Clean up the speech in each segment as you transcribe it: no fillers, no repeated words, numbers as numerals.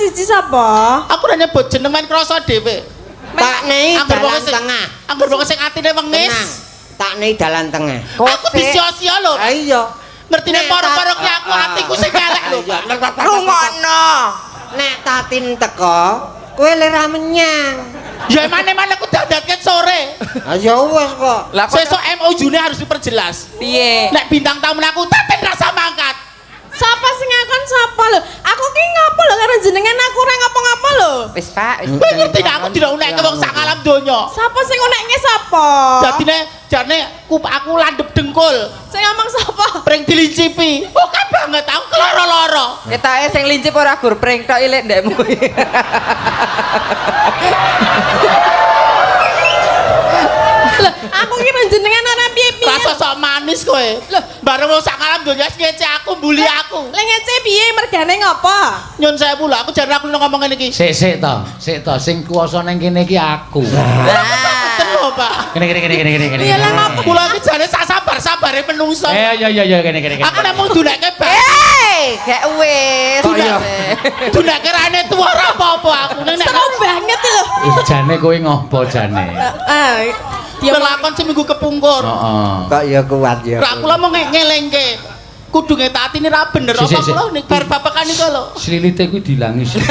siji sapa? Aku ora nyebut jeneng men krasa dhewe. Tak nei Angger wong dalan sing tengah. Angger wong sing atine wengis. Tenang. Tak nei dalan tengah. Aku disia-sia lho. Ah iya. Ngertine Nek para-para ki aku atiku sing elek lho. Iya. Rungokno. Nek Tatin teko, kowe lera menyang. Ya emane-emane aku dandatke sore. Ah ya wis kok. Lah kok Sesuk MOU-ne harus diperjelas. piye? Nek bintang tamu aku Tatin rasa mangkat. Sapa sing ngakon sapa lho? Aku ki ngopo lho karo jenengan, aku ora ngopo-ngopo lho. Wis Pak, wis. Kowe ngerti nek aku tidak unekke wong sak alam donya. Sapa sing unekke sapa? Dadine jane aku landhep dengkul, Sing ngomong sapa? Pring dilincipi. Oke banget aku keloro-loro. Ketoke sing lincip ora gur pring tok ilik ndekmu. Lho, aku ki jenengan ora piye-piye. Rasa sok manis kowe. Loh. Bareng wong sak alam donya wis ngece aku, mbuli aku. Lek ngece piye mergane ngopo? Nyun sewu lho, aku jare aku ngomong ngene iki. Sik sik to, sik to, sing kuwasa ning kene iki aku. Boten lho, Pak. Kene kene kene kene kene kene. Iya lah ngopo? Kula iki jane sak sabar-sabare menungso. Eh iya iya iya kene kene kene. Aku nek mung duneke bak, Eh, gak wis. Oh, iya. Duneke rane tuwa ora apa-apa aku. Ning nek Seru banget lho. Ih, jane kowe ngopo jane? Ah, dia lakon seminggu kepungkur. Heeh. Kok ya kuat ya. Ra kula mau ngelengke. Kudunge Tatin ra bener Sik, apa sik, sik. kula ning bar babakan iku lho. Slilite kuwi dilangi sik.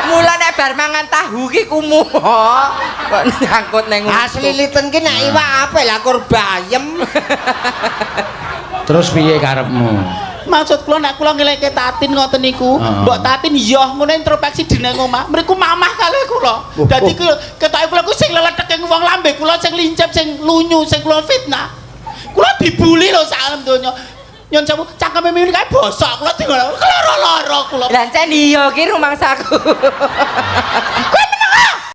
Mula nek bar mangan tahu ki kumuh. Kok nyangkut neng Asli liten ki nek iwak apik lah kur bayem. Terus piye karepmu? Maksud kula nek kula ngelengke Tatin ngoten niku, Heeh. mbok Tatin yoh ngono introspeksi dine omah. Mriku mamah kalih kula. Dadi ku ketoke kula ku sing leletheke wong lambe kula sing lincip, sing lunyu, sing kula fitnah. Kula dibuli lho sak alam donya. Nyun sewu, cangkeme mimin kae bosok kula di loro-loro kula. Lah encen iya ki rumangsaku.